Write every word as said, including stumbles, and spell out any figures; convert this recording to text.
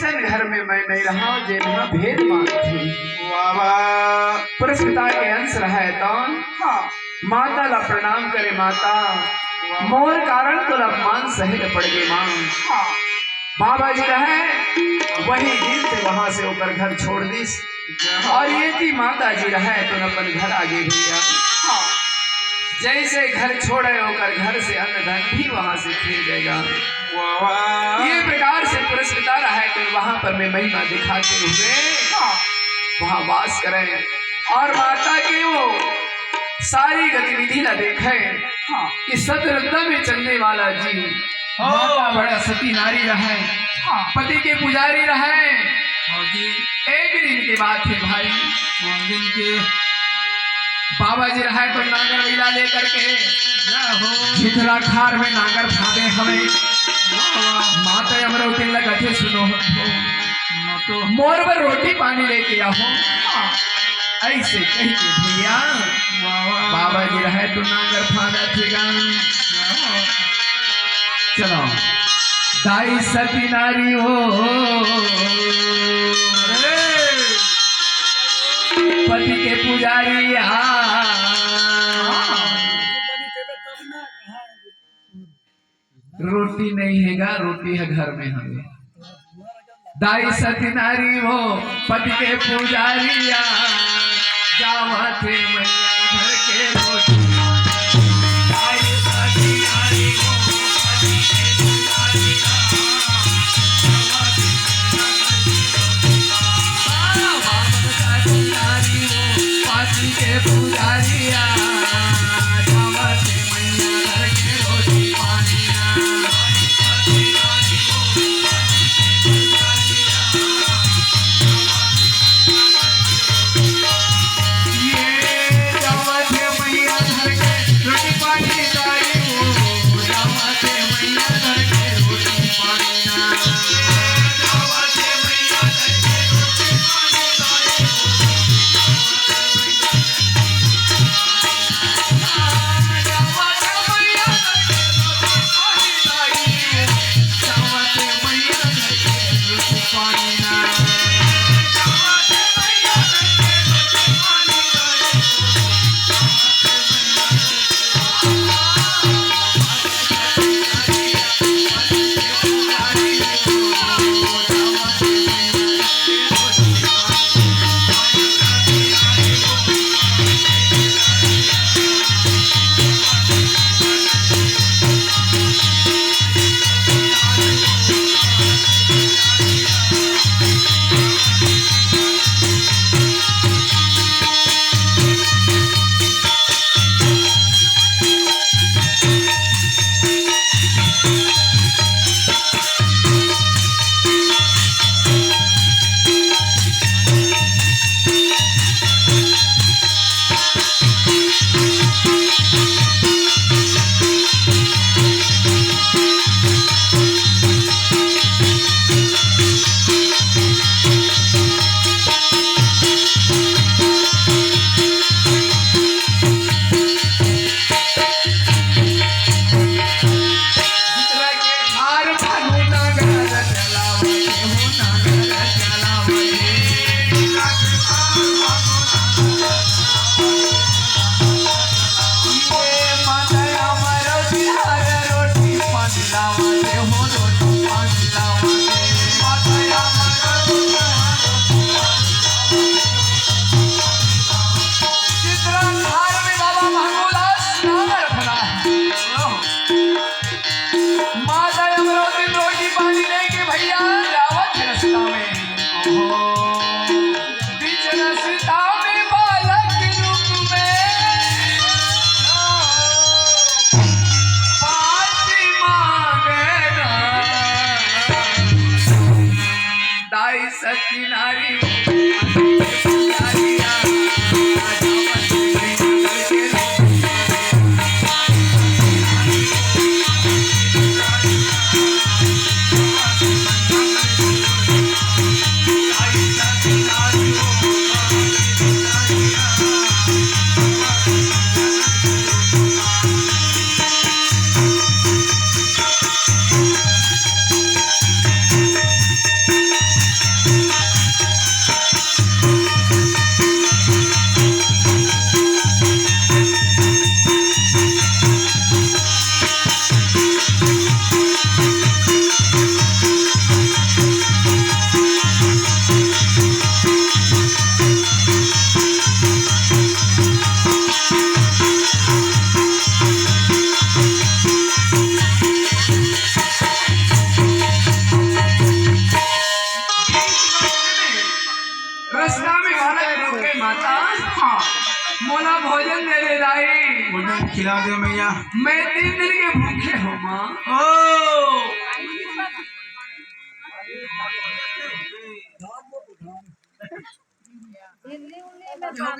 अइसन घर में मैं नहीं रहा, जेन ह भेद मानथे। वाह, वाह। पुरस्कृता के अंश रहय त हाँ। माता ला प्रणाम करे, माता, वाह। मोर कारण तोला अपमान सहे ल पड़ गे माँ। हाँ। बाबा जी रहय, वही दिन से वहां से ओकर घर छोड़ दिस। जय हो। और ये थी माता जी रहय तो अपन घर आ गे भैया। हाँ। जैसे घर छोड़े, ओकर घर से अन्न धन भी वहां से छीन लेगा। वाह, वाह। ये प्रकार से पुरस्कृता रहय तो वहां पर मैं महिमा दिखाते हुए हाँ। वहां वास करे और माता के वो सारी गतिविधि ला देखे हाँ। कि सतरत्न में चलने वाला जी हाँ। माता बड़ा सती नारी रहय, हाँ। पति के पुजारी रहय। हाँ जी। एक दिन के बात हे भाई, हाँ, दिन के बाबा जी रहय तो नांगर बइला लेकर के जय हो। झिथरा खार में नांगर फांदे हवय। वाह, वाह। माता अमरौती लगत हे, सुनो। हाँ, तो मोर बर रोटी पानी लेके आहो। हाँ। अइसे कहि के भैया वाह, वाह। बाबा जी रहय तो नांगर फांदत हे गा। वाह। चलो। दाई सती नारी हो, अरे। पति के पुजारी आ। रोटी नहीं हे गा, रोटी ह घर में हवे। दाई सती नारी हो, पति के पुजारी आ, जावत हे मइया घर के रोटी। दाई सती नारी हो, पति के पुजारी आ, जावत हे मइया घर के रोटी। आ, बाप सती नारी हो, पति के पुजारी आ, जावत हे माता अमरौती रोटी पानी लेके भैया जावत हे रस्ता में। ओहो। बीच रस्ता में बालक रूप में पाती मांगना। दाई सती नारी खिला दे मैया। मैं तीन दिन के भूखे हूँ माँ। ओ,